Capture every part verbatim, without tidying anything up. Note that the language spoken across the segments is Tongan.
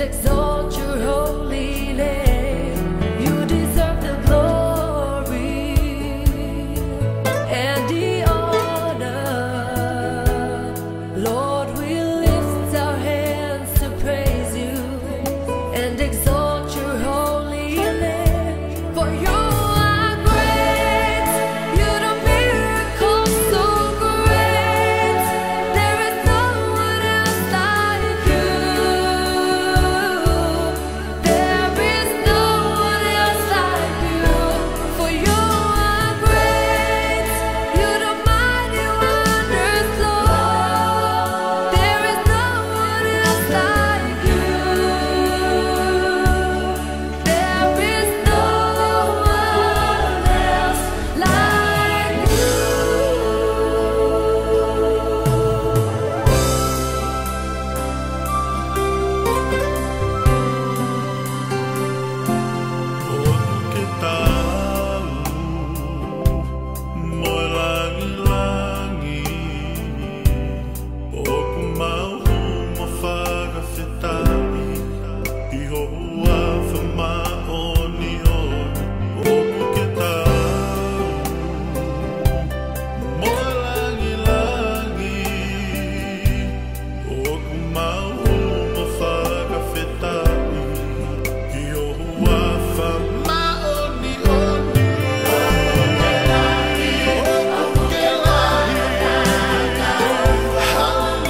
Exalt your holy name. You deserve the glory and the honor. Lord, we lift our hands to praise you and exalt your holy name. For you are great, you do miracles so great. There is no one else like you. There is no one else like you. For you are great, you do mighty wonders, Lord. There is no one else like you. There is no one else like you. ʻOku ke taau mo e langilangi, ʻoku mau hū mo fakafetaʻi ʻi ho huafa māʻoniʻoni. ʻOku ke taau mo e langilangi, ʻoku mau hū mo fakafetaʻi ʻi ho huafa māʻoniʻoni. ʻOku ke lahi. Hallelujah.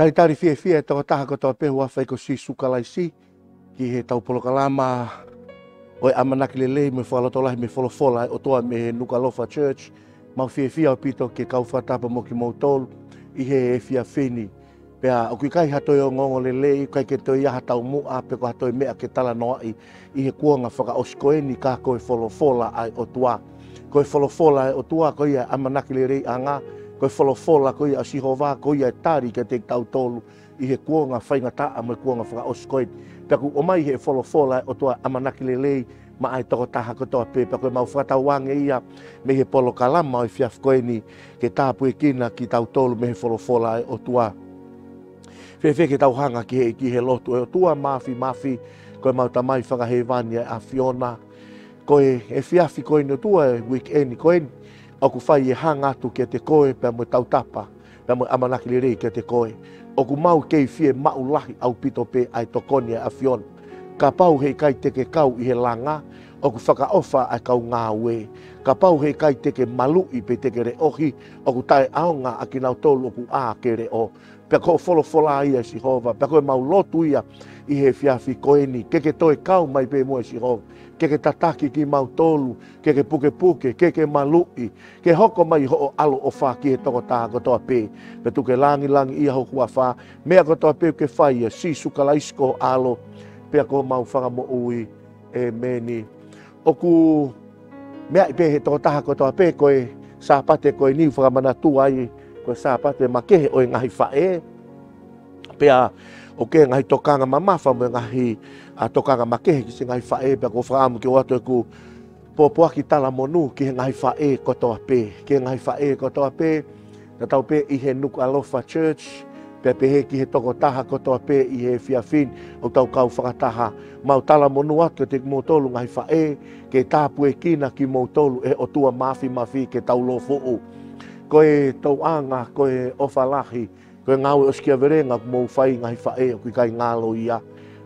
Talitali fiefia e tokotaha kotoa pē ʻi he huafa ko Sīsū Kalaisi, ki heʻetau polokalama ʻo e ʻamanaki lelei mo e fakalotolahi mei he folofola ʻa e ʻOtua mei he Nukuʻalofa Church. Mau fiefia ʻaupito ke kau fakatapu mo kimoutolu ʻi he efiafi ni. Pea ʻoku ʻikai ha toe ongoongo lelei, ʻikai ke toe ʻi ai ha taumuʻa, pe ko ha toe meʻa ke talanoaʻi ʻi he kuonga fakaʻosi ko eni ka ko e folofola ʻa e ʻOtua. Ko e folofola ʻa e ʻOtua, ko ia ʻamanaki leleiʻanga, ko e folofola ko ia ʻa Sihova, ko ia ʻe tali kiate kitautolu ʻi he kuonga faingataʻa mo e kuonga fakaʻosi ko eni. Pea ʻoku ʻomai ʻe he folofola ʻa e ʻOtua ʻamanaki lelei maʻa e tokotaha kotoa pē, pea ko ʻemau fakatauange ia mei he polokalama ʻo e efiafi ko eni ke tāpuekina kitautolu mei he folofola ʻa e ʻOtua. Fēfē ke tau hanga ki he, ki he lotu? ʻE ʻOtua Māfimafi, ko ʻemau Tamai Fakahēvani ʻa e ʻAfiona, ko e efiafi ko eni ʻOtua, e weekend ko eni, ʻoku fai e hanga atu kiate koe pea mo e tautapa, pea mo e ʻamanaki lelei kiate koe. ʻOku mau kei fiemaʻu lahi ʻaupito pē ʻa e tokoni ʻa e ʻAfiona. Kapau heʻikai te ke kau ʻi he langa, ʻoku fakaʻofa ʻa e kau ngāue. Kapau heʻikai te ke maluʻi pe te ke leʻohi, ʻoku taʻeʻaonga ʻa kinautolu ʻoku ʻā ke leʻo. Pea ko hoʻo folofola ia Sihova, pea ko ʻemau lotu ia ʻi he efiafi ko eni, ke ke toe kau mai pē muʻa Sihova, ke ke tataki kimautolu, ke ke pukepuke, ke ke maluʻi, ke hoko mai hoʻo ʻaloʻofa ki he tokotaha kotoa pē. Pea tuku ke langilangiʻia ho huafa, meʻa kotoa pē ke fai ʻia Sīsū Kalaisi ko ho ʻAlo, pea ko homau Fakamoʻui. ʻEmeni. ʻOku meaʻi pē he tokotaha kotoa pē ko e Sāpate ko eni ʻoku fakamanatua ai, ko e Sāpate makehe ʻo e ngaahi faʻē. Pea ʻoku ʻi ai e ngaahi tokanga mamafa mo e ngaahi, ʻa, tokanga makehe ki he ngaahi faʻē, pea ʻoku ou fakaʻamu ke ʻoatu ʻeku pōpoaki talamonū ki he ngaahi faʻē kotoa pē, ki he ngaahi faʻē kotoa pē, tatau pē ʻi he Nukuʻalofa Church, pea pehē ki he tokotaha kotoa pē ʻi he efiafi ni ʻoku tau kau fakataha. Mau talamonū atu kiate kimoutolu ngaahi faʻē, ke tāpuekina kimoutolu ʻe he ʻOtua Māfimafi ke tau lōfuʻu. Ko e tokanga, ko e ʻofa lahi, ko e ngāue ʻosikiavelenga ʻoku mou fai ngaahi faʻē ʻoku ʻikai ngalo ia.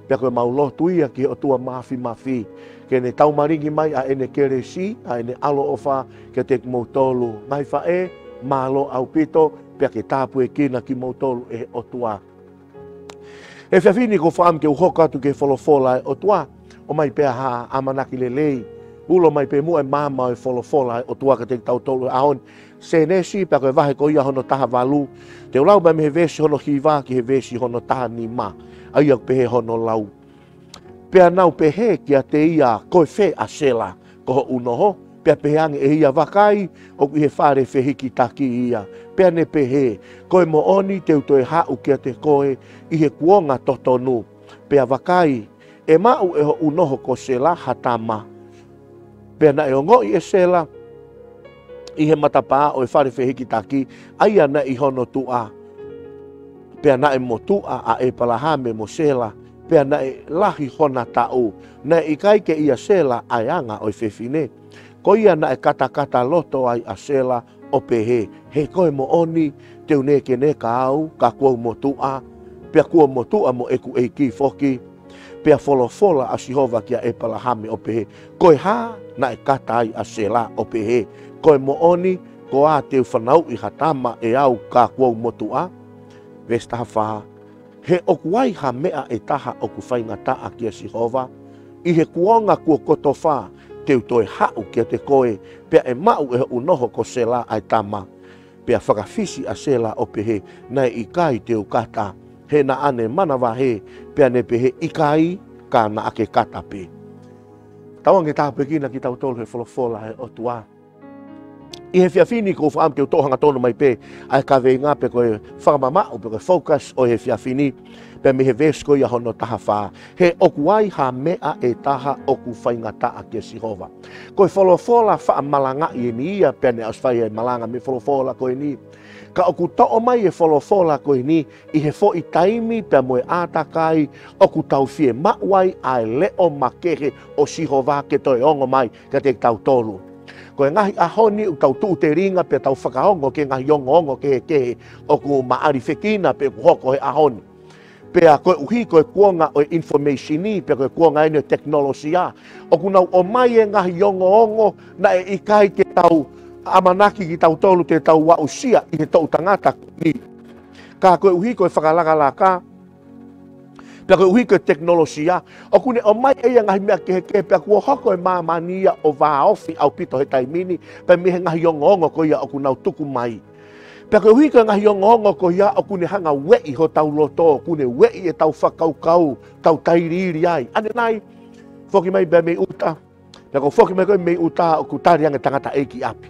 Pea ko ʻemau lotu ia ki he ʻOtua Māfimafi, ke ne taumalingi mai ʻa ʻene kelesi, ʻa ʻene ʻaloʻofa kiate kimoutolu ngaahi faʻē, mālō ʻaupito, pea ke tāpuekina kimoutolu ʻe he ʻOtua. He efiafi ni ʻoku ou fakaʻamu ke u hoko atu ki he folofola ʻa e ʻOtua, ʻomai pē ha ʻamanaki lelei, ulo mai pē muʻa e maama ʻo e folofola ʻa e ʻOtua kiate kitautolu he ʻaho ni. Sēnesi, pea ko e vahe ko ia hono taha valu. Te u lau mai mei he veesi hono hiva ki he veesi hono taha nima. ʻA ia ʻoku pehē hono lau. Pea nau pehē kiate ia, ko e fē ʻa Sela, ko hoʻo ʻunoho? Pea pehē ange ʻe ia, vakai, ʻoku ʻi he fale fehikitaki ia. Pea ne pehē, ko e moʻoni te u toe haʻu kiate koe ʻi he kuonga totonu. Pea vakai, ʻe maʻu ʻe hoʻo ʻunoho ko Sela ha tama. Pea naʻe ongoʻi ʻe Sela ʻi he matapā ʻo e fale fehikitaki, ʻa ia naʻe ʻi hono tuʻa. Pea naʻe motuʻa ʻa ʻEpalahame mo Sela, pea naʻe lahi hona taʻu, naʻe ʻikai ke ʻia Sela ʻa e anga ʻo e fefine. Ko ia naʻe katakata loto ai ʻa Sela, ʻo pehē, he ko e moʻoni, te u nekeneka au, ka kuo u motuʻa, pea kuo motuʻa mo ʻeku ʻeiki foki. Pea folofola ʻa Sihova kia ʻEpalahame ʻo pehē, ko e hā naʻe kata ai ʻa Sela ʻo pehē, ko e moʻoni, ko ā te u fanauʻi ha tama ʻe au ka kuo u motuʻa? Veesi taha fā, he ʻoku ai ha meʻa ʻe taha ʻoku faingataʻa kia Sihova? ʻI he kuonga kuo kotofā te u toe haʻu kiate koe, pea ʻe maʻu ʻe hoʻo ʻunoho ko Sela ʻa e tama. Pea fakafisi ʻa Sela ʻo pehē, naʻe ʻikai te u kata. He naʻa ne manavahē, pea ne pehē, ʻikai, ka naʻa ke kata pē. Tauange tāpuekina kitautolu he folofola ʻa e ʻOtua. ʻI he efiafi ni ʻoku ou fakaʻamu ke u toʻo hangatonu mai pē ʻa e kaveinga pe ko e fakamamaʻu pe ko e focus ʻo e efiafi ni, pea mei he veesi ko ia hono taha fā. He ʻoku ai ha meʻa ʻe taha ʻoku faingataʻa kia Sihova? Ko e folofola faʻa malangaʻi eni ia, pea ne ʻosi fai e malanga mei he folofola ko eni. Ka ʻoku toʻo mai e folofola ko eni ʻi he foʻi taimi pea mo e ʻātakai ʻoku tau fiemaʻu ai ʻa e leʻo makehe ʻo Sihova ke toe ongo mai kiate kitautolu. Ko e ngaahi ʻaho ni ʻoku tau tuʻu telinga pea tau fakaongo ki he ngaahi ongoongo kehekehe ʻoku maʻalifekina pe ʻoku hoko he ʻaho ni. Pea koeʻuhi ko e kuonga ʻo e information ni, pea ko e kuonga eni ʻo e tekinolosia, ʻoku nau ʻomai e ngaahi ongoongo naʻe ʻikai ke tau ʻamanaki kitautolu te tau aʻusia ʻi he toʻu tangata ni. Ka koeʻuhi ko e fakalakalaka, pea koeʻuhi ko e tekinolosia, ʻoku ne ʻomai ʻe ia ngaahi meʻa kehekehe, pea kuo hoko e māmani ia ʻo vāofi ʻaupito he taimi ni, pea mei he ngaahi ongoongo ko ia ʻoku nau tuku mai. Pea koeʻuhi ko e ngaahi ongoongo ko ia ʻoku ne hanga ueʻi hotau loto, ʻoku ne ueʻi ʻetau fakakaukau, tau tailiili ai. ʻAnenai, foki mai pea mei ʻuta. Pea ko e foki mai ko ē mei ʻuta ʻoku tali ange tangataʻeiki ʻapi.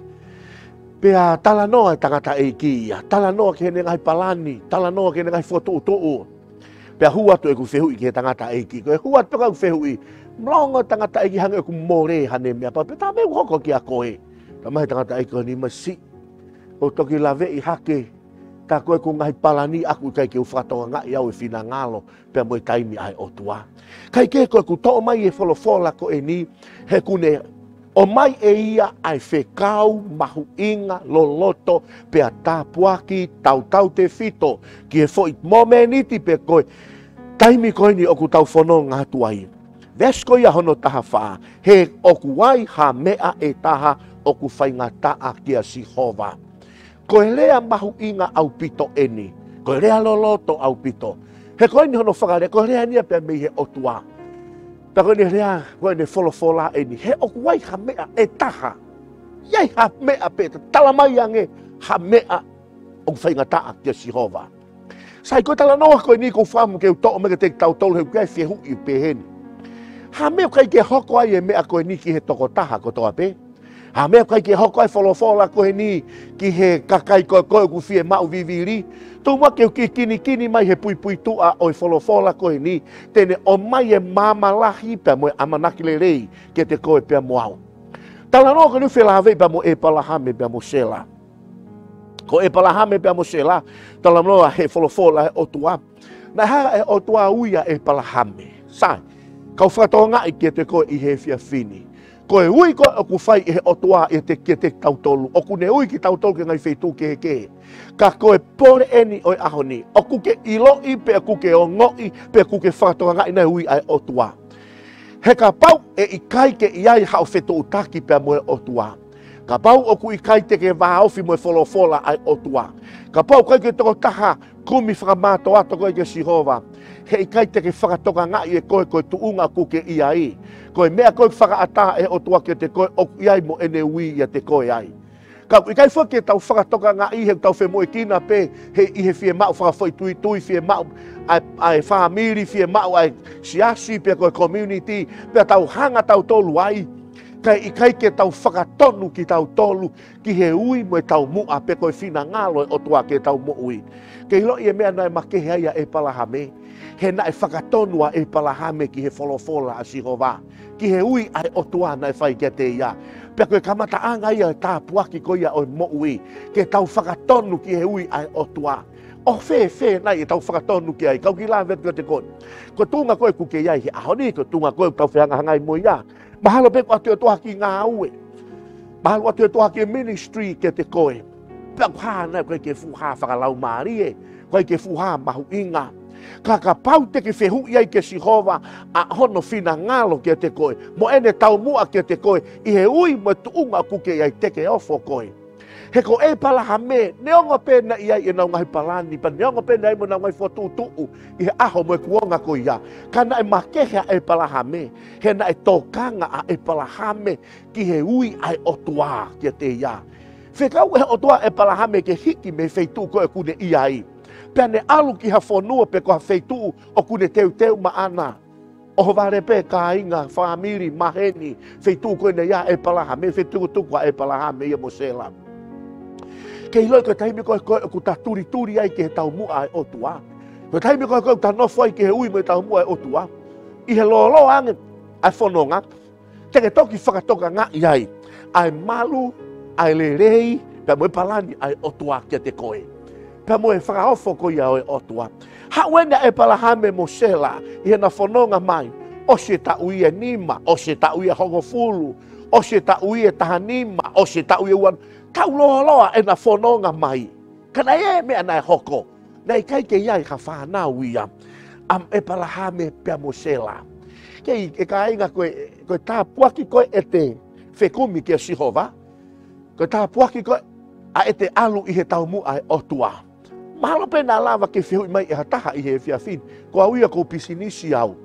Pea talanoa e tangataʻeiki ia, talanoa ki heʻene ngaahi palani, talanoa ki heʻene ngaahi fokotuʻutuʻu. Pea hū atu ʻeku fehuʻi ki he tangataʻeiki. Ko e hū atu pē ko ē ʻeku fehuʻi, mlongo tangataʻeiki hangē ʻoku mole haʻane meʻa pau, pea tā meʻa ʻoku hoko kia koe. Talamai he tangataʻeiki ko eni, masiʻi, ʻo toki laveʻi hake, tā ko ē ʻeku ngaahi palani ʻaʻaku ʻikai ke u fakatokangaʻi au e finangalo pea mo e taimi ʻa e ʻOtua. Kae kehe ko ʻeku toʻo mai e folofola ko eni, he ʻoku ne ʻomai ʻe ia ʻa e fekau mahuʻinga loloto pea tāpuaki tautautefito ki he foʻi momeniti pe ko e taimi ko eni ʻoku tau fononga atu ai. Veesi ko ia hono taha fā, he ʻoku ai ha meʻa ʻe taha ʻoku faingataʻa kia Sihova? Ko e lea mahuʻinga ʻaupito eni. Ko e lea loloto ʻaupito. He ko eni hono fakalea, ko e lea eni ia pea mei he ʻOtua. Pea ko eni lea, ko eni folofola eni. He ʻoku ʻi ai ha meʻa ʻe taha. ʻI ai ha meʻa pē, talamai ange ha meʻa ʻoku faingataʻa kia Sihova. Sai, ko e talanoa ko eni ʻoku ou fakaʻamu ke u toʻo mai kiate kitautolu he ʻoku ʻi ai e fehuʻi pehē ni. Ha meʻa ʻoku ʻikai ke hoko ai e meʻa ko eni ki he tokotaha kotoa pē. Ha meʻa ʻoku ʻikai ke hoko ai e folofola ko eni ki he kakai ko ē ʻoku fiemaʻu vivili. Tuku muʻa ke u kikinikini mai he puipuituʻa ʻo e folofola ko eni, te ne ʻomai e maama lahi pea mo e ʻamanaki lelei kiate koe pea mo au. Talanoa ko eni ʻoku felāveʻi pea mo ʻEpalahame pea mo Sela. Ko ʻEpalahame pea mo Sela, talanoa he folofola ʻa e ʻOtua. Naʻe hanga ʻe he ʻOtua ʻo ui ʻa ʻEpalahame. Sai, kau fakatokangaʻi kiate koe ʻi he efiafi ni. Ko e ui ko ē ʻoku fai ʻe he ʻOtua ʻiate, kiate kitautolu. ʻOku ne ui kitautolu ki he ngaahi feituʻu kehekehe. Ka ko e pole eni ʻo e ʻaho ni, ʻoku ke ʻiloʻi pe ʻoku ke ongoʻi pe ʻoku ke fakatokangaʻi naʻe ui ʻa e ʻOtua. He kapau ʻe ʻikai ke ʻi ai haʻo fetuʻutaki pea mo e ʻOtua, kapau ʻoku ʻikai te ke vāofi mo e folofola ʻa e ʻOtua, kapau ʻoku ʻikai ke tokotaha kumi fakamātoato koe kia Sihova, he ʻikai te ke fakatokangaʻi ʻe koe ko e tuʻunga ʻoku ke ʻi ai, ko e meʻa ko ē ʻoku fakaʻatā ʻe he ʻOtua kiate koe ʻoku ʻi ai mo ʻene ui ʻiate koe ai. Ka ʻoku ʻikai foki ke tau fakatokangaʻi he ʻoku tau femoʻuekina pē he, ʻi he fiemaʻu fakafoʻituitui, fiemaʻu ʻa e, ʻa e fāmili, fiemaʻu ʻa e siasi, pe ko e community, pea tau hanga tautolu ai, kae ʻikai ke tau fakatonu kitautolu ki he ui mo e taumuʻa pe ko e finangalo ʻo e ʻOtua ke tau moʻui. Ke ʻiloʻi e meʻa naʻe makehe ai ʻa ʻEpalahame, he naʻe fakatonu ʻa ʻEpalahame ki he folofola ʻa Sihova, ki he ui ʻa e ʻOtua naʻe fai kiate ia. Pea ko e kamataʻanga ia ʻo e tāpuaki ko ia ʻo e moʻui, ke tau fakatonu ki he ui ʻa e ʻOtua. ʻO fēfē nai ʻetau fakatonu ki ai? Kau kiʻi lave atu kiate koe. Ko e tuʻunga ko ē ʻoku ke ʻi ai he ʻaho ni, ko e tuʻunga ko ē ʻoku tau fehangahangai mo ia. Mahalo pē ʻoku ʻoatu e ʻOtua ha kiʻi ngāue. Mahalo ʻoku ʻoatu e ʻOtua ha kiʻi ministry kiate koe. Pea ʻoku hā nai, ʻoku ʻikai ke fuʻu hā fakalaumālie, ʻoku ʻikai ke fuʻu hā mahuʻinga. Ka kapau te ke fehuʻi ai kia Sihova ʻa hono finangalo kiate koe, mo ʻene taumuʻa kiate koe, ʻi he ui mo e tuʻunga ʻoku ke ʻi ai, te ke ofo koe. He ko ʻEpalahame, neongo pē naʻe ʻi ai ʻenau ngaahi palani, pea neongo pē naʻe ʻi ai mo ʻenau ngaahi fokotuʻutuʻu ʻi he ʻaho mo e kuonga ko ia, ka naʻe makehe ʻa ʻEpalahame, he naʻe tokanga ʻa ʻEpalahame ki he ui ʻa e ʻOtua kiate ia. Fekau ʻe he ʻOtua ʻa ʻEpalahame ke hiki mei he feituʻu ko ē ʻoku ne ʻi ai, pea ne ʻalu ki ha fonua pe ko ha feituʻu ʻoku ne teuteu maʻana. ʻOhovale pē kāinga, fāmili, maheni, feituʻu ko ē naʻe ʻi ai ʻa ʻEpalahame, fetukutuku ʻa ʻEpalahame ia mo Sela. Ke ʻiloʻi ko e taimi ko ē ko ē ʻoku ta tulituli ai ki he taumuʻa ʻa e ʻOtua, ko e taimi ko ē ko ē ʻoku ta nofo ai ki he ui mo e taumuʻa ʻa e ʻOtua, ʻi he lōloa ange ʻa e fononga, te ke toki fakatokangaʻi ai ʻa e malu, ʻa e lelei, pea mo e palani ʻa e ʻOtua kiate koe, pea mo e fakaofo ko ia ʻo e ʻOtua. Haʻu eni ʻa ʻEpalahame mo Sela ʻi heʻena fononga mai, ʻosi e taʻu ia ʻe nima, ʻosi e taʻu ia ʻe hongofulu, ʻosi e taʻu ia ʻe taha nima, ʻosi e taʻu ia ʻe ua, taʻu lōloa ʻena fononga mai. Ka naʻe ʻi ai e meʻa naʻe hoko. Naʻe ʻikai ke ʻi ai ha fānau ia ʻa ʻEpalahame pea mo Sela. Kei, ʻe kāinga, ko e, ko e tāpuaki ko ē ʻete fekumi kia Sihova, ko e tāpuaki ko ē ʻa ʻete ʻalu ʻi he taumuʻa ʻa e ʻOtua. Mahalo pē naʻa lava ke fehuʻi mai ʻe ha taha ʻi he efiafi ni, ko au ia ʻoku ou pisinisi au.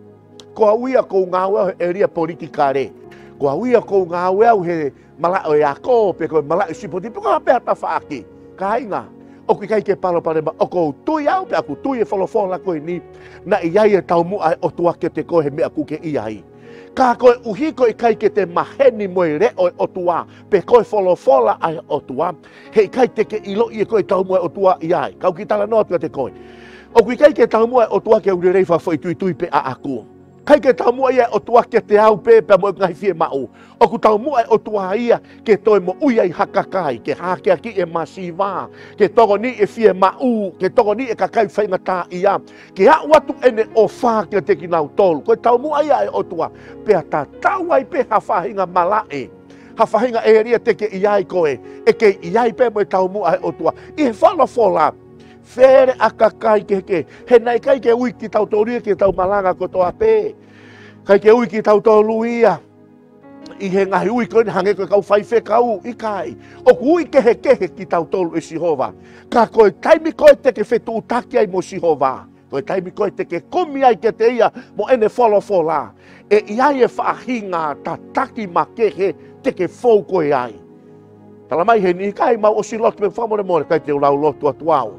Ko au ia ʻoku ou ngāue au he ʻēlia politikale. Ko au ia ʻoku ou ngāue au he malaʻe ʻo e ako, pe ko e malaʻe ʻo e sipoti, pe ko ha pē ha tafaʻaki. Kāinga, ʻoku ʻikai ke palopalema, ʻoku ou tui au pea ʻoku tui e folofola ko eni, naʻe ʻi ai e taumuʻa ʻa e ʻOtua kiate koe he meʻa ʻoku ke ʻi ai. Ka koeʻuhi ko e ʻikai ke te maheni mo e leʻo ʻo e ʻOtua, pe ko e folofola ʻa e ʻOtua, he ʻikai te ke ʻiloʻi ʻe koe e taumuʻa ʻa e ʻOtua ʻi ai. Kau kiʻi talanoa atu kiate koe. ʻOku ʻikai ke taumuʻa ʻa e ʻOtua ke u lelei fakafoʻituitui pe ʻaʻaku. ʻIkai ke taumuʻa ia ʻa e ʻOtua kiate au pē pea mo e ngaahi fiemaʻu. ʻOku taumuʻa ʻa e ʻOtua ia ke toe moʻui ai ha kakai, ke hakeakiʻi e masiva, ke tokoniʻi e fiemaʻu, ke tokoniʻi e kakai faingataʻaʻia, ke aʻu atu ʻene ʻofa kiate kinautolu. Ko e taumuʻa ia ʻa e ʻOtua. Pea tatau ai pē ha faʻahinga malaʻe, ha faʻahinga ʻēlia te ke ʻi ai koe, ʻe kei ʻi ai pē mo e taumuʻa ʻa e ʻOtua. ʻI he folofola, fele ʻa e kakai kehekehe, he naʻe ʻikai ke ui kitautolu ia ke tau malanga kotoa pē. ʻIkai ke ui kitautolu ia ʻi he ngaahi ui ko eni hangē ko e kau faifekau, ʻikai. ʻOku ui kehekehe kitautolu ʻe Sihova. Ka ko e taimi ko ē te ke fetuʻutaki ai mo Sihova, ko e taimi ko ē te ke kumi ai kiate ia mo ʻene folofola, ʻe ʻi ai e faʻahinga tataki makehe te ke fou koe ai. Talamai he niʻihi, ʻikai, mau ʻosi lotu, pea fakamolemole, ʻikai te u lau lotu atu au.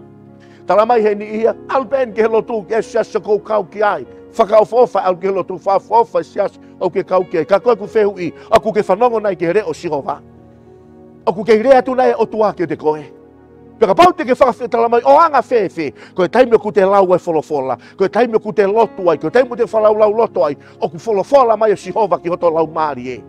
Talamai he niʻihi ia, ʻalu pē eni ki he lotu, ki he siasi ʻoku ou kau ki ai. Fakaʻofoʻofa, ʻalu ki he lotu, fakaʻofoʻofa e siasi ʻoku ke kau ki ai. Ka ko ʻeku fehuʻi, ʻoku ke fanongo nai ki he leʻo ʻo Sihova? ʻOku kei lea atu nai e ʻOtua kiate koe? Pea kapau te ke fakafetalamai, ʻo anga fēfē? Ko e taimi ʻoku te lau ai e folofola, ko e taimi ʻoku te lotu ai, ko e taimi ʻoku te fakalaulauloto ai, ʻoku folofola mai ʻa Sihova ki hoto laumālie.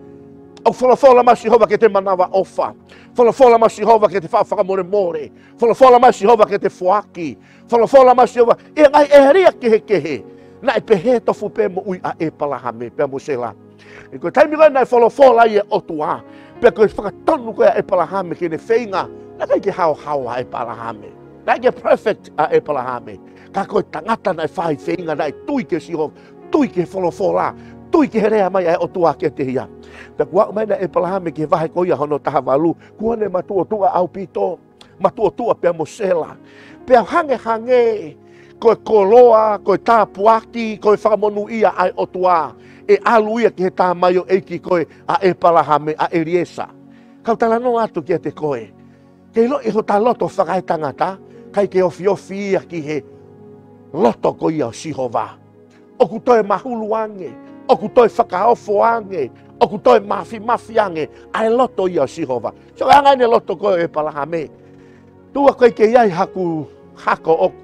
ʻOku folofola mai ʻa Sihova ke te manavaʻofa. Folofola mai ʻa Sihova ke te faʻa fakamolemole. Folofola mai ʻa Sihova ke te foaki. Folofola mai ʻa Sihova ʻi he ngaahi ʻēlia kehekehe. Naʻe pehē tofu pē moʻui ʻa ʻEpalahame pea mo Sela. He ko e taimi ko ē naʻe folofola ai e ʻOtua, pea ko e fakatonu ko ē ʻa ʻEpalahame ke ne feinga, naʻe ʻikai ke haohaoa ʻa ʻEpalahame. Naʻe ʻikai ke perfect ʻa ʻEpalahame. Ka ko e tangata naʻe fai feinga, naʻe tui kia Sihova, tui ki he folofola, tui ki he lea mai ʻa e ʻOtua kiate ia. Pea kuo aʻu mai ʻa ʻEpalahame ki he vahe ko ia hono taha valu, kuo ne matuʻotuʻa ʻaupito. Matuʻotuʻa pea mo Sela. Pea hangehangē ko e koloa, ko e tāpuaki, ko e fakamonūʻia ʻa e ʻOtua, ʻe ʻalu ia ki he tamaioʻeiki ko ē ʻa ʻEpalahame, ʻa ʻEliesa. Kau talanoa atu kiate koe. Ke ʻiloʻi hota loto fakaetangata, ʻikai ke ofiofi ia ki he loto ko ia ʻo Sihova. ʻOku toe mahulu ange, ʻoku toe fakaofo ange, ʻoku toe mafimafi ange ʻa e loto ia ʻo Sihova. So, ʻa e anga ʻene loto ko ē ʻo ʻEpalahame. Tuʻa ko ē ʻikai ke ʻi ai haku hako ʻoku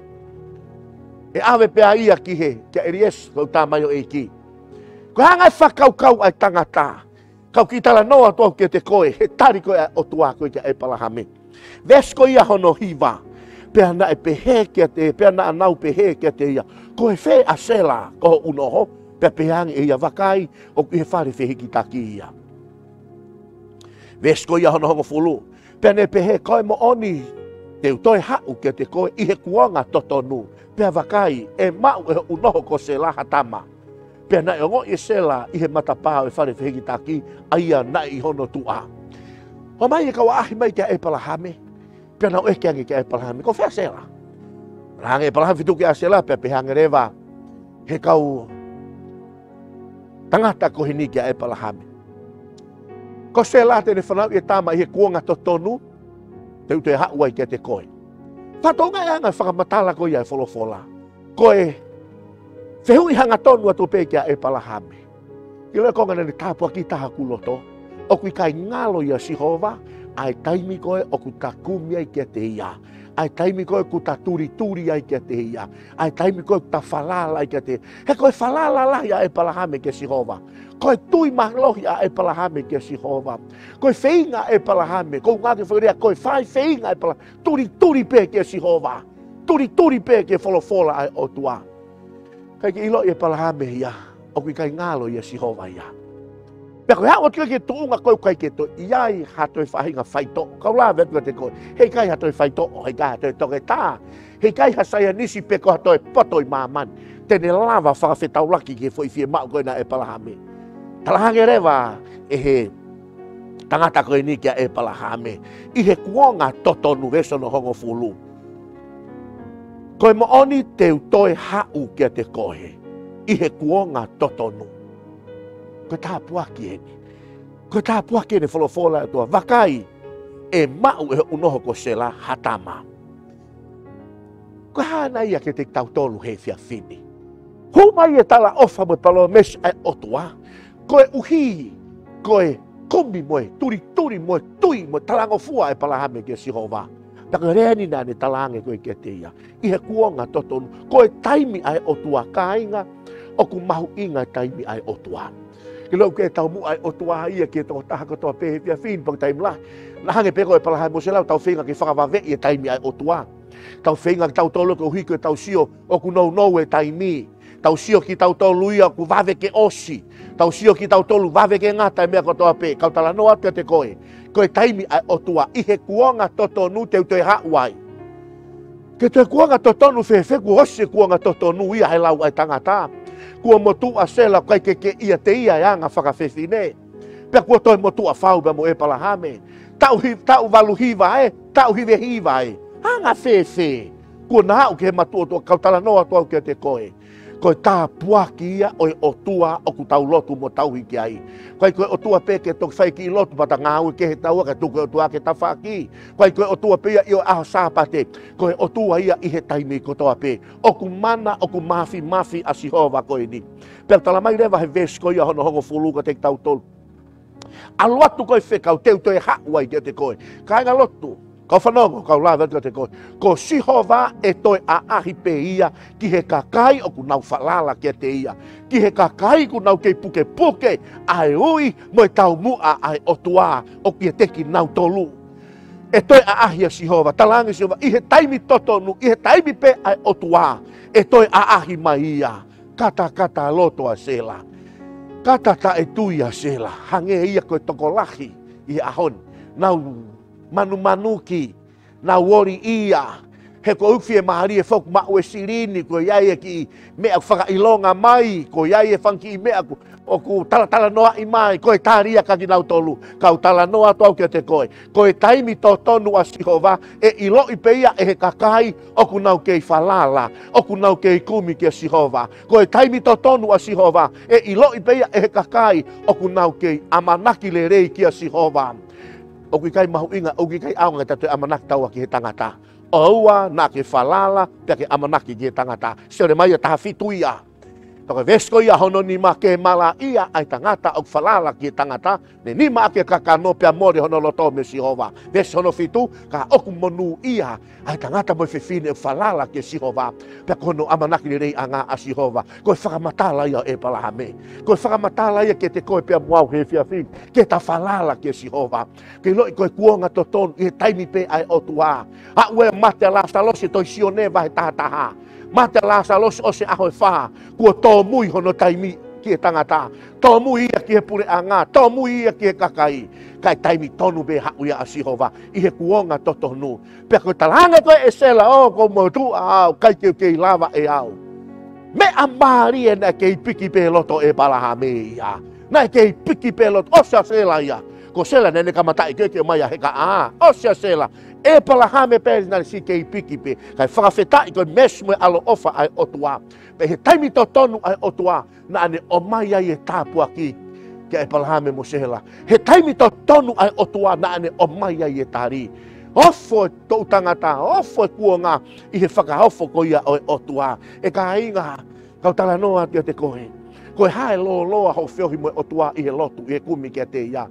ʻe ʻave pē ia ki he, kia ʻEliesa, ko e tamaioʻeiki. Ko e anga e fakakaukau ʻa e tangata. Kau kiʻi talanoa atu au kiate koe, he tali ko ē ʻa e ʻOtua ko ē kia ʻEpalahame. Veesi ko ia hono hiva. Pea naʻe pehē kiate, pea naʻa nau pehē kiate ia, ko e fē ʻa Sela, ko hoʻo ʻunoho? Pea pehē ange ʻe ia, vakai, ʻoku ʻi he fale fehikitaki ia. Veesi ko ia hono hongofulu. Pea ne pehē, ko e moʻoni, te u toe haʻu kiate koe ʻi he kuonga totonu. Pea vakai, ʻe maʻu ʻe hoʻo ʻunoho ko Sela ha tama. Pea naʻe ongoʻi ʻe Sela ʻi he matapā ʻo e fale fehikitaki, ʻa ia naʻe ʻi hono tuʻa. ʻOmai e kau ʻaʻahi mai kia ʻEpalahame. Pea nau ʻeke ange kia ʻEpalahame, ko fē ʻa Sela? Talaange ʻe ʻEpalahame, fetuku ʻa Sela, pea pehē ange leva he kau tangata ko eni kia ʻEpalahame, ko Sela te ne fanauʻi e tama ʻi he kuonga totonu, te u toe haʻu ai kiate koe. Fakatokangaʻi e anga e fakamatala ko ia ʻa e folofola. Ko e fehuʻi hangatonu atu pē kia ʻEpalahame. ʻIlo e konga naʻa ne tāpuakiʻi taha hoku loto. ʻOku ʻikai ngalo ʻia Sihova ʻa e taimi ko ē ʻoku ta kumi ai kiate ia, ʻa e taimi ko ē ʻoku ta tulituli ai kiate ia, ʻa e taimi ko ē ʻoku ta falala ai kiate ia. He ko e falala lahi ʻa ʻEpalahame kia Sihova. Ko e tui mālohi ʻa ʻEpalahame kia Sihova. Ko e feinga ʻa ʻEpalahame, ko e ʻuhinga ke fai lea, ko e fai feinga ʻa ʻEpalahame. Tulituli pē kia Sihova. Tulituli pē ki he folofola ʻa e ʻOtua. ʻIkai ke ʻiloʻi ʻe ʻEpalahame ia ʻoku ʻikai ngalo ʻia Sihova ia. Pea ko e haʻu atu ki he tuʻunga ko ē ʻoku ʻikai ke toe ʻi ai ha toe faʻahinga faitoʻo. Kau lave atu kiate koe, heʻikai ha toe faitoʻo, heʻikai ha toe toketā, heʻikai ha saienisi pe ko ha toe poto ʻi māmani te ne lava fakafetaulaki ki he foʻi fiemaʻu ko ena ʻa ʻEpalahame. Talaange leva ʻe he tangata ko eni kia ʻEpalahame, ʻi he kuonga totonu, veesi hono hongofulu. Ko e moʻoni te u toe haʻu kiate koe ʻi he kuonga totonu. Ko e tāpuaki eni. Ko e tāpuaki eni e folofola ʻa e ʻOtua, vakai, ʻe maʻu ʻe hoʻo ʻunoho ko Sela ha tama. Ko e hā nai ia kiate kitautolu he efiafi ni? Hū mai e talaʻofa mo e palōmesi ʻa e ʻOtua, koeʻuhi ko e kumi mo e tulituli mo e tui mo e talangofua ʻa ʻEpalahame kia Sihova. Pea ko e lea eni naʻa ne talaange ko ē kiate ia, ʻi he kuonga totonu. Ko e taimi ʻa e ʻOtua, kāinga, ʻoku mahuʻinga e taimi ʻa e ʻOtua. Ke lau ke taumuʻa ʻa e ʻOtua ia ki he tokotaha kotoa pē he efiafi ni pe ko e taimi lahi. Naʻa hangē pē ko ʻEpalahame mo Sela, tau feinga ke fakavaveʻi e taimi ʻa e ʻOtua. Tau feinga kitautolu koeʻuhi ko ʻetau sio ʻoku nounou e taimi. Tau sio kitautolu ia ʻoku vave ke ʻosi. Tau sio kitautolu vave ke ngata e meʻa kotoa pē. Kau talanoa atu kiate koe, ko e taimi ʻa e ʻOtua, ʻi he kuonga totonu te u toe haʻu ai. Ke toe kuonga totonu fēfē, kuo ʻosi e kuonga totonu ia he lau ʻa e tangata. Kuo motuʻa Sela, ʻikai ke ke ʻiate ia e anga fakafefine. Pea kuo toe motuʻa fau pea mo ʻEpalahame. Taʻu hi-, taʻu valu hiva ē, taʻu hiva hiva ē. Anga fēfē? Kuo na aʻu ki he matuʻotuʻa, kau talanoa atu au kiate koe. Ko e tāpuaki ia ʻo e ʻOtua ʻoku tau lotu mo tauhi ki ai. ʻIkai ko e ʻOtua pē ke toki fai kiʻi lotu pea ta ngāue kehe taua kae tuku e ʻOtua ki he tafaʻaki. ʻIkai ko e ʻOtua pē ia ʻi he ʻaho Sāpate. Ko e ʻOtua ia ʻi he taimi kotoa pē. ʻOku mana, ʻoku mafimafi ʻa Sihova ko eni. Pea tala mai leva he veesi ko ia hono hongofulu kiate kitautolu. ʻAlu atu ko e fekau te u toe haʻu ai kiate koe. Kāinga lotu, kau fanongo, kau lave atu kiate koe. Ko Sihova ʻe toe ʻaʻahi pē ia ki he kakai ʻoku nau falala kiate ia. Ki he kakai ʻoku nau kei pukepuke ʻa e ui mo e taumuʻa ʻa e ʻOtua ʻoku ʻiate kinautolu. ʻE toe ʻaʻahi ʻa Sihova, talaange Sihova, ʻi he taimi totonu, ʻi he taimi pē ʻa e ʻOtua, ʻe toe ʻaʻahi mai ia. Katakata loto ʻa Sela. Kata taʻetui ʻa Sela. Hangē ia ko e tokolahi ʻi he ʻaho ni. Nau manumanuki, nau ʻoli ia. He ko e ʻuhi e mālie foki maʻu e silini, ko ia ia ki meʻa fakaʻilonga mai, ko ia ia fanga kiʻi meʻa ʻoku, ʻoku talatalanoaʻi mai, ko e tali ia kia kinautolu, kau talanoa atu au kiate koe. Ko e taimi totonu ʻa Sihova, ʻe ʻiloʻi pē ia ʻe he kakai, ʻoku nau kei falala, ʻoku nau kei kumi kia Sihova. Ko e taimi totonu ʻa Sihova, ʻe ʻiloʻi pē ia ʻe he kakai, ʻoku nau kei ʻamanaki lelei kia Sihova. ʻOku ʻikai mahuʻinga, ʻoku ʻikai ʻaonga ʻetau toe ʻamanaki taua ki he tangata. ʻOua naʻa ke falala, pea ke ʻamanaki ki he tangata. Selemaia taha fitu ia. Pea ko e veesi ko ia hono nima ke malaʻia ʻa e tangata ʻoku falala ki he tangata, ne nima ʻaki e kakano pea mole hono loto mei Sihova. Veesi hono fitu, ka ʻoku monūʻia ʻa e tangata mo e fefine ʻoku falala kia Sihova. Pea ko hono ʻamanaki leleiʻanga ʻa Sihova. Ko e fakamatala ia ʻo ʻEpalahame. Ko e fakamatala ia kiate koe pea mo au he efiafi ni. Ke ta falala kia Sihova. Ke ʻiloʻi ko e kuonga totonu ʻi he taimi pē ʻa e ʻOtua. Aʻu ē mate ʻa Lāsalosi, tohi Sione vahe taha taha. Mate ʻa Lāsalosi ʻosi e ʻaho ʻe fā, kuo tōmui hono taimi ki he tangata. Tōmui ia ki he puleʻanga, tōmui ia ki he kakai. Ka ʻi he taimi tonu pē haʻu ia ʻa Sihova, ʻi he kuonga totonu. Pea ko e talaange ko ē ʻe Sela, ʻoku ou motuʻa au, ʻikai ke u kei lava ʻe au. Meʻa mālie naʻe kei piki pē loto ʻo ʻEpalahame ia. Naʻe kei piki pē loto, ʻosi ʻa Sela ia. Ko Sela naʻe kamataʻi ke ke mai ʻa heka ʻa, ʻosi ʻa Sela. ʻEpalahame pē naʻe siʻi kei piki pē. Kae fakafetaʻi ko e meesi mo e ʻaloʻofa ʻa e ʻOtua. Pea he taimi totonu ʻa e ʻOtua, naʻa ne ʻomai ai e tāpuaki kia ʻEpalahame mo Sela. He taimi totonu ʻa e ʻOtua, naʻa ne ʻomai ai e tali. Ofo e toʻutangata, ofo e kuonga ʻi he fakaofo ko ia ʻo e ʻOtua. ʻE kāinga, kau talanoa atu kiate koe. Ko e hā e lōloa hoʻo feohi mo e ʻOtua ʻi he lotu, ʻi he kumi kiate ia?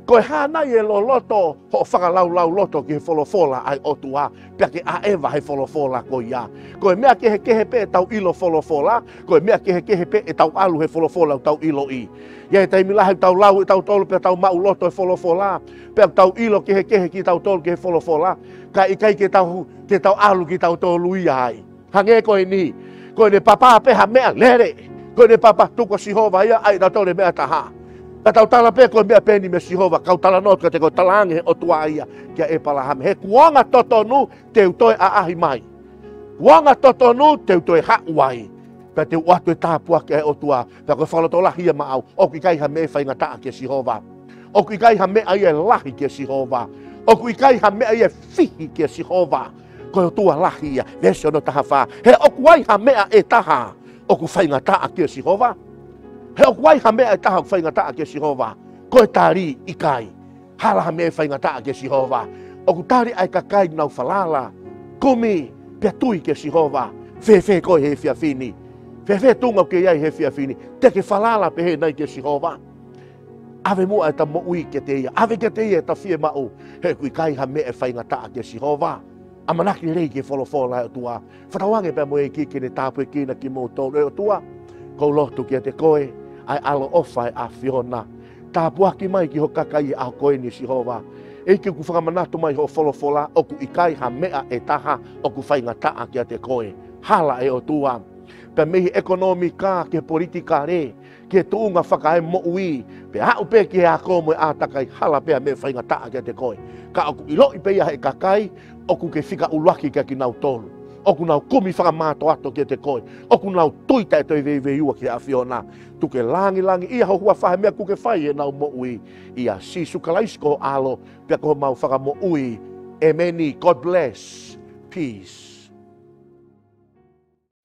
Ko e hā nai e loloto hoʻo fakalaulauloto ki he folofola ʻa e ʻOtua, pea ke ʻaʻeva he folofola ko ia? Ko e meʻa kehekehe pē ʻetau ʻilo folofola, ko e meʻa kehekehe pē ʻetau ʻalu he folofola ʻoku tau ʻiloʻi. ʻI ai e taimi lahi ʻoku tau lau ʻe tautolu pea tau maʻuloto e folofola, pea ʻoku tau ʻilo kehekehe kitautolu ki he folofola, ka ʻikai ke tau, ke tau ʻalu kitautolu ia ai. Hangē ko eni, ko ʻene papa pē ha meʻa lele, ko ʻene papa tuku ʻa Sihova ia, ʻai ʻe tautolu e meʻa ʻe taha. Ka tau tala pē ko e meʻa pē eni mei Sihova, kau talanoa atu kiate koe, talaange he ʻOtua ia kia ʻEpalahame. He kuonga totonu te u toe ʻaʻahi mai. Kuonga totonu te u toe haʻu ai. Pea te u ʻoatu e tāpuaki ʻa e ʻOtua, pea ko e fakalotolahi ia maʻau, ʻoku ʻikai ha meʻa ʻe faingataʻa kia Sihova. ʻOku ʻikai ha meʻa ia ʻe lahi kia Sihova. ʻOku ʻikai ha meʻa ia ʻe fihi kia Sihova. Ko e ʻOtua lahi ia, veesi hono taha fā. He ʻoku ai ha meʻa ʻe taha ʻoku faingataʻa kia Sihova? He ʻoku ai ha meʻa ʻe taha ʻoku faingataʻa kia Sihova? Ko e tali, ʻikai. Hala ha meʻa ʻe faingataʻa kia Sihova. ʻOku tali ʻa e kakai ʻoku nau falala, kumi, pea tui kia Sihova. Fēfē koe he efiafi ni? Fēfē e tuʻunga ʻoku ke ʻi ai he efiafi ni? Te ke falala pehē nai kia Sihova? ʻAve muʻa ʻeta moʻui kiate ia. ʻAve kiate ia ʻeta fiemaʻu. He ʻoku ʻikai ha meʻa ʻe faingataʻa kia Sihova. ʻAmanaki lelei ki he folofola ʻa e ʻOtua. Fakatauange pea mo e ʻEiki ke ne tāpuekina kimoutolu ʻe ʻOtua. ʻOku ou lotu kiate koe, ʻa e ʻaloʻofa ʻa e ʻAfiona, tāpuaki mai ki ho kakai he ʻaho ko eni Sihova. ʻEiki, ʻoku fakamanatu mai hoʻo folofola, ʻoku ʻikai ha meʻa ʻe taha ʻoku faingataʻa kiate koe. Hala ʻe ʻOtua. Pea mei he ʻekonōmika ki he politikale, ki he tuʻunga fakaemoʻui, pea aʻu pē ki he ako mo e ʻātakai, hala pē ha meʻa ʻe faingataʻa kiate koe. Ka ʻoku ʻiloʻi pē ia ʻe he kakai ʻoku ke fika ʻuluaki kia kinautolu. ʻOku nau kumi fakamātoato kiate koe. ʻOku nau tui taʻe toe veiveiua ki he ʻAfiona. Tuku ke langilangiʻia ho huafa he meʻa kuo ke fai ʻi heʻenau moʻui. ʻIa Sīsū Kalaisi ko ho ʻAlo, pea ko homau Fakamoʻui. ʻEmeni. God bless. Peace.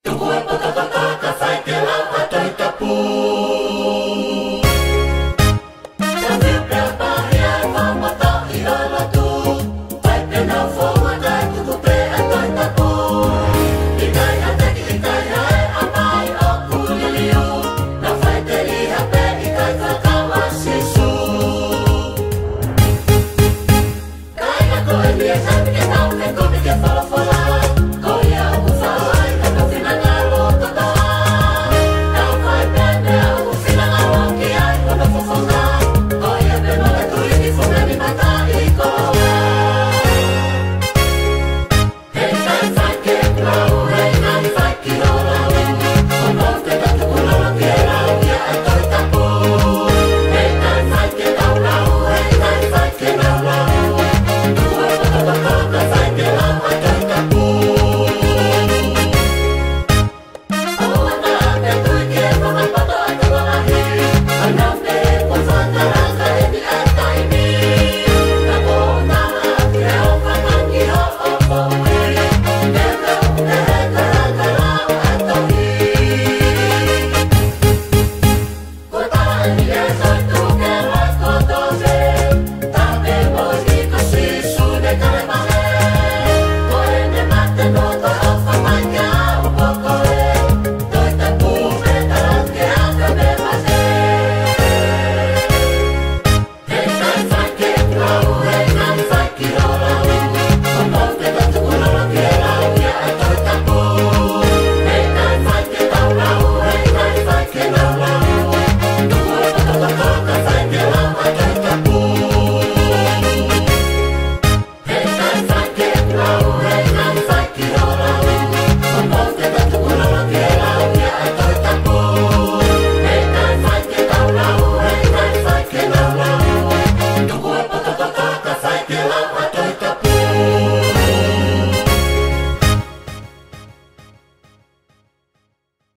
Tuku e potapotaka fai ke lau a Tohi Tapu.